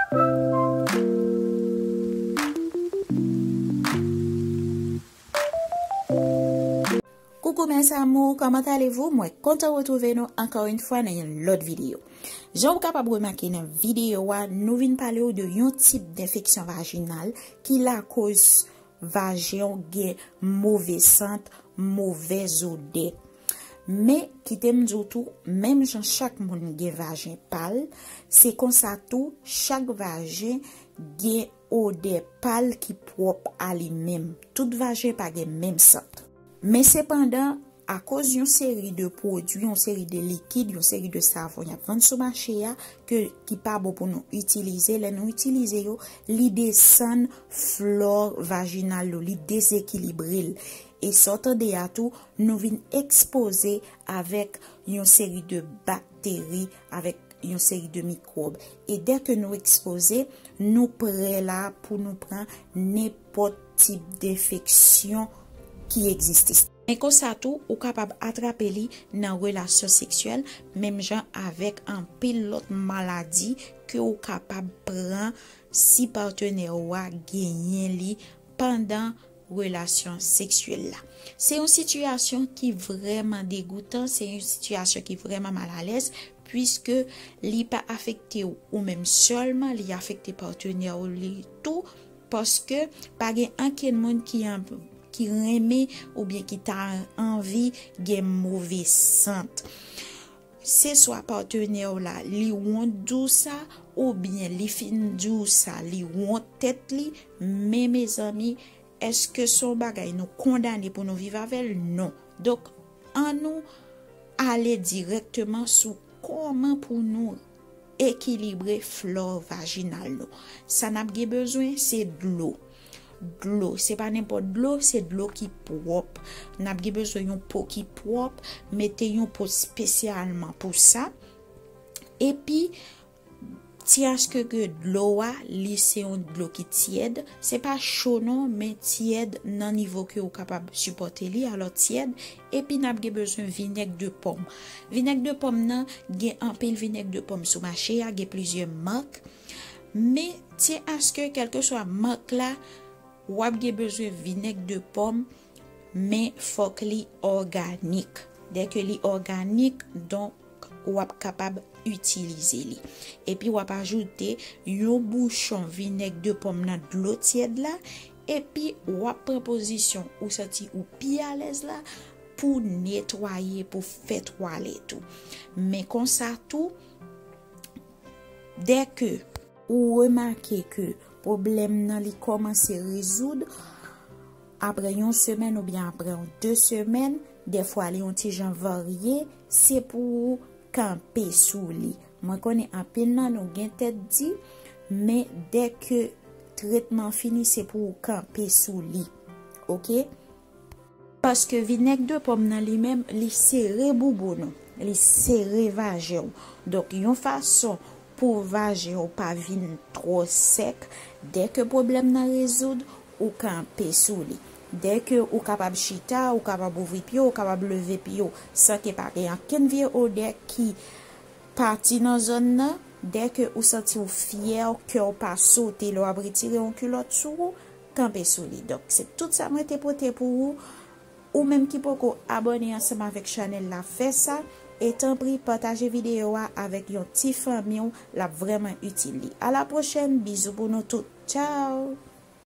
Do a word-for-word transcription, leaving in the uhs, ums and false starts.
Coucou mes amours, comment allez-vous? Mwen kontan retwouve nou ankò yon fwa nan yon lòt videyo. Jan ou kapab remake nan videyo a, nou vin pale w de yon tip denfeksyon vajinal ki lakoz vajen w gen move sant, movèz odè. Men, kite m di w tou, menm jan chak moun gen vajen pa l, se konsa tou, chak vajen gen odè pa l ki pwòp a li menm. Tout vajen pa gen menm sant. Men sepandan, akoz yon seri de pwodui, yon seri de likid, yon seri de savon y ap vann sou mache a, ke, ki pa bon pou nou itilize, lè nou itilize yo, li desann flò vajinal nou, li dezekilibre l. E sa w tande a tou, nou vin ekspoze avèk yon seri de bakteri, avèk yon seri de mikwòb. E dèke nou ekspoze, nou prè la pou nou pran nenpòt tip denfeksyon ki egziste. Men konsa tou, ou kapab atrape li nan relasyon seksyèl, menm jan avèk anpil lòt maladi ke ou kapab pran si patnè w a genyen li pandan relasyon seksyèl la. Se yon sitiyasyon ki vrèman degoutan, se yon sitiyasyon ki vrèman malalèz, piske li pa afekte w ou menm sèlman, li afekte patnè w li tou, paske pa gen ankenn moun ki an, ki renmen oubyen ki ta anvi gen move sant. Se swa patnè w la, li wont di w sa, oubyen li fin di w sa, li wont tèt li, men mezanmi, èske se yon bagay nou kondane pou nou viv avè l? Non. Donk, annou ale dirèkteman sou kòman pou nou ekilibre flò vajinal nou. Sa n ap gen bezwen, se dlo. Dlo, se pa nenpòt dlo, se dlo ki pwòp. N ap gen bezwen yon po ki pwòp, mete yon po espesyalman pou sa. Epi, ti aske ke dlo a, li se yon dlo ki tyèd, se pa cho non, men tyèd nan nivo ke ou kapab sipòte li, alò tyèd, epi n ap gen bezwen vinèg de pòm. Vinèg de pòm nan, gen anpil vinèg de pòm sou mache a, gen plizyè mak, men ti aske kèlkeswa mak la, w ap gen bezwen vinèg de pòm, men fòk li òganik. Dèke li òganik, donk, w ap kapab itilize li. Epi w ap ajoute yon bouchon vinèg de pòm nan dlo tyèd la, epi w ap pran pozisyon ou santi ou pi alèz la pou netwaye, pou fè twalèt ou. Men konsa tou, dèke ou remake ke pwoblèm nan li kòmanse rezoud, apre yon semèn oubyen apre yon de semèn, dèfwa li yon ti jan varye, se pou ou kanpe sou li. Mwen konnen anpil nan nou gen tèt di, men dèke tretman fini, se pou ou kanpe sou li. Oke? Paske vinèg de pòm nan li menm, li sere boubou nou, li sere vajen w. Donk, yon fason pou vajen w pa vin twò sèk, dèke pwoblèm nan rezoud, ou kanpe sou li. Dèke ou kapab chita, ou kapab ouvri pye w, ou kapab leve pye w, san ke pa gen ankenn vye odè ki pati nan zòn nan, dèke ou santi w fyè, kè w pa sote lè w ap retire yon kilòt sou ou, kanpe sou li. Donk, se tout sa mwen te pote pou ou. Ou menm ki poko abòne ansanm avèk chanèl la, fè sa. E tanpri, pataje videyo a avèk yon ti fanmi w, l ap vrèman itil li. A la pwochèn, bizou pou nou tout. Tchao!